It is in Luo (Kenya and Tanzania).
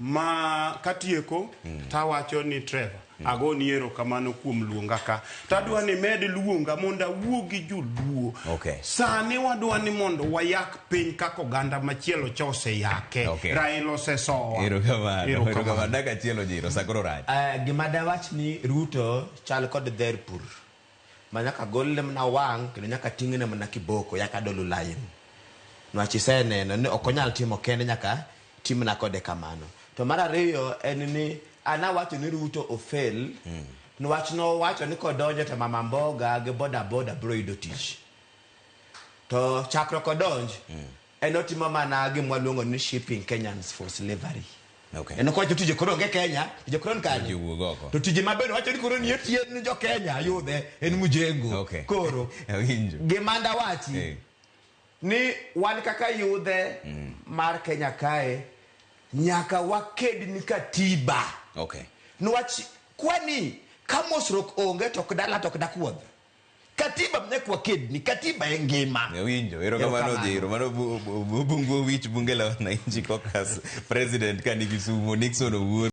Ma katieko tawacho ni Trevor, agoni erokamano kuom luonga ka. Tadwa ni med luonga mondo awuo gi joluo. Sani wadwa ni mondo wayak piny kaka oganda machielo cha oseyake. Raila osesowa. Erokamano. Erokamano. Dakika achiel ojiro, sa koro rach. Gima dawach ni Ruto chal kod dher pur ma nyaka golne mana wang' kendo nyaka ting'ne mana kiboko yaka dolu lain. Nwach iseneno ni ok onyal timo kende nyaka timna kode kamano. To mar ariyo en ni an awacho ni Ruto ofail nwach nowacho ni kodonjo to mama mboga gi boda boda bro yudo tich. To chakruok odonj en otimo mana gima waluongo ni shipping Kenyans for slavery. En okowacho tije koro onge Kenya, tije koro ni kanye? Tije owuog oko. To tije maber owacho ni koro nie tien ni jo Kenya yudhe en mjengo. Koro Awinjo. gima ndawachi ni wan kaka yudhe mar Kenya kae nyaka waked ni katiba. Niwach kwani ka mosruok onge to ok dala to ok dakuodh. Katiba nyaka waked ni katiba e ngima. Awinjo, erokamano Odhiro. Mano Bungu Owich, bunge la wananchi caucus president ka ni Kisumu, Nixon Owuor.